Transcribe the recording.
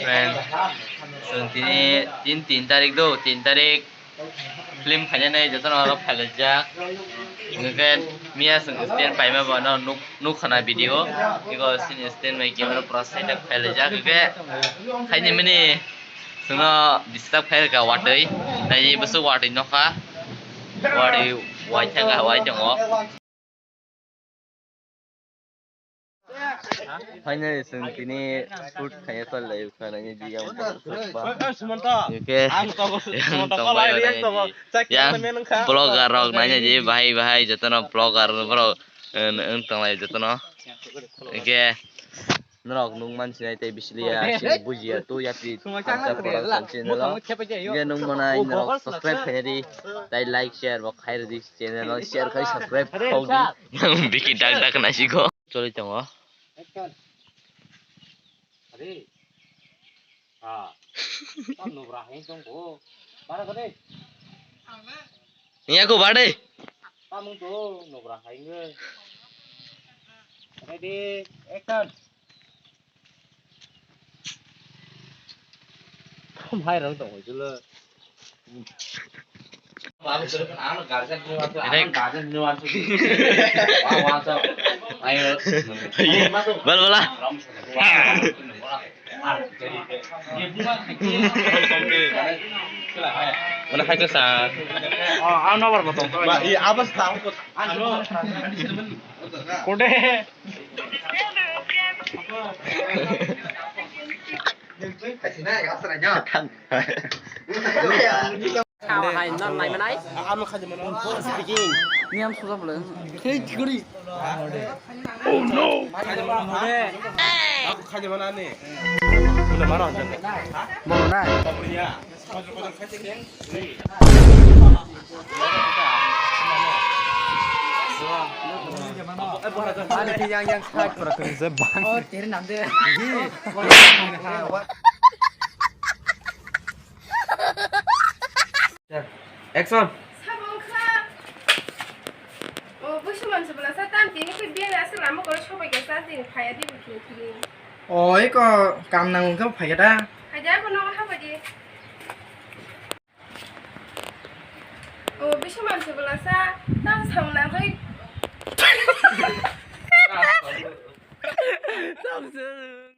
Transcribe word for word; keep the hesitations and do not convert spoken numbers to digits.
Friend, chwng tini tin, tin tarik do, tin tarik film khainani jotono oro phailaijak. Hwnkhe miya chwng stand paima bono nuk, nuk khana video. Ego chini stand bai camera pura side o phailaijak. Hwnkhe khaini mini chwngno disturb khairokha watwi. Nai bwswk watwi nokha. Watwi waithaka wai tongo. Finally, chwng tini shoot khaina tonglaio, khwnani di yang borok ba. Oke. Yang tongbai yang yang vlogger rok naina di bahai bahai jotono vlogger borok, eh, wng tonglai jotono. Oke. Norok nung mansinai tei bisiliya sini bujiya tu yapri thansa borok channel o. Oke, nung manai norok subscribe khaina di. Tei like share bo khairok di channel o share khai subscribe khok di. Biki dak dak khna siko. Choli tongo. Action. Ready? Ah. Tam nubra hai tong bo. Bara kade? Iya ko bade. Tamung to nubra hai nge. Ready? Action. Mai rang tong hoi chulo. Bal bala. Mana hai kesa. Oh, ang nobar botong. Ba, iya, abas tahu kok. Kode. Sao hai non nai manai. Ano khaja mana? Speaking. Niam sudah boleh. Hey, chikuri. Oh no. Aku khaja mana ni? Udah marah aja. Mau na? Iya. Yang yang Oh, tiri nam de. Action. Sabo wngkha. O, busu mansa bwla sa tam tini khe biyang aswk lama koro sobai kha sa tini phaiya di bwkhwlwi philwi. O, eko kam nang wngkha phai kha da. Phai da, bono ha bai di. O, busu mansa bwla sa tam sam nang bai.